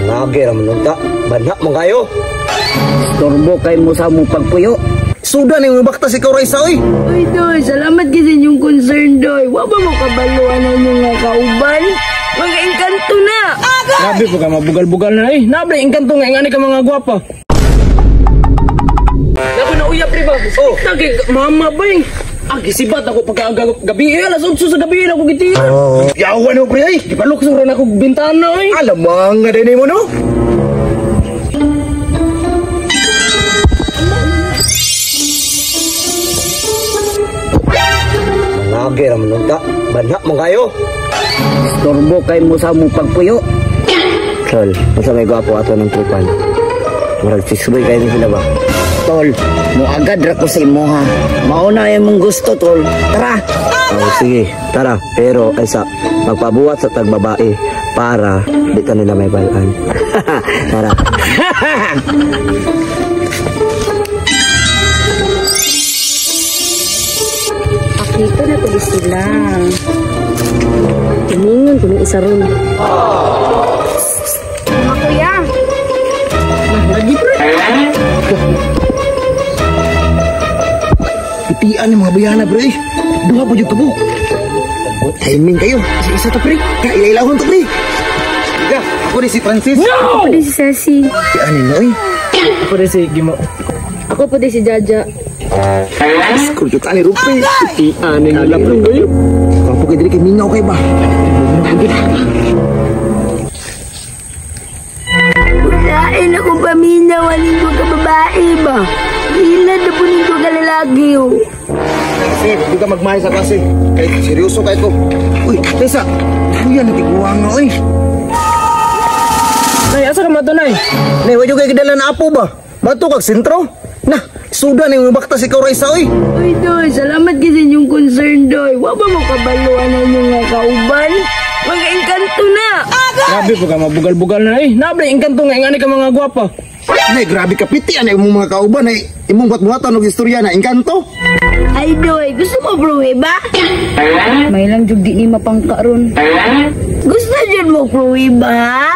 Nage ra man unta. Banha man kayo. Turbo kay mo sa mong pagpuyo. Suda ni baktas ikaw Raisa oy. Uy, Doy, salamat kasi inyong concern, Doy. Wa ba mo kabaluan ang inyong nga kauban? Mga engkanto na! Grabe po ka mabugal-bugal na eh. Nabre engkanto nga ingani ka mga gwapa. Nako na uyap pre ba? Oh. Tagi mama ba eh. Ah, gisibat ako pagka gabi eh, alas 8 sa gabi na ako gitiyan. Oh. Yawa no pre ay. Gibalok sa na ako bintana eh. Alam mo nga din mo no. Nage ra man unta. Banha man kayo. Turbo kay mo sa mong pagpuyo. Tol, unsa may gwapo ato ng trupan? Murag sisboy kayo ni sila ba? Tol, mo agad ra ko sa imuha. Mao na imong gusto, tol. Tara. Oh, sige, tara. Pero ay sa magpabuhat sa tagbabae para di ka nila may balaan. Tara. Pakita na to sila. Tiningon ko ng isa ron. Mga kuya. Pitian ni mga bayana pre. Duha pa jud tubo. Timing kayo. Isa to pre. Kailahon to pre. Ga, ako ni si Francis. No! Ako din si Ceci. Pitian ni Noy. Ako din si Gimo. Ako po din si Jaja. Skuryo ta ni Rupe. Pitian ni nila pre. Kapo kay diri kay mingaw kay ba. Kain akong paminaw, alin ko ka babae ba? Ilan na po ninyo ka lalaki, oh. Kasi, di ka magmahay sa klase. Kay seryoso kay ko. Uy, Tessa, kuya na tiguang nga oy. Nay, asa ka mato nay? Nay, wa jud kay gidala na apo ba? Mato kag sentro? Na, suda ni baktas ikaw Raisa oy. Uy, Doy, salamat kasi inyong concern, Doy. Wa ba mo kabaluan ang inyong nga kauban? Mga engkanto na! Grabe po ka mabugal-bugal na eh. Nabre engkanto nga ingani ka mga gwapa. Nay, grabe ka pitian imong mga kauban ay imong buhat-buhatan og istorya na engkanto. Ay, Doy, gusto mo pruwe ba? May lang jud di ni mapangka ron. Gusto dyan mo pruwe ba?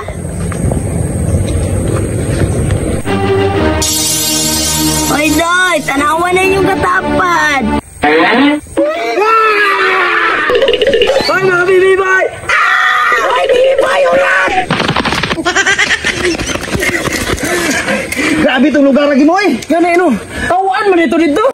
Oy, Doy, tanawa na inyong katapad. Ay mga bibi bay! Ay, bibi bay, ulat! Grabe tong lugar lagi mo eh. Gani no. Tawaan man dito dito.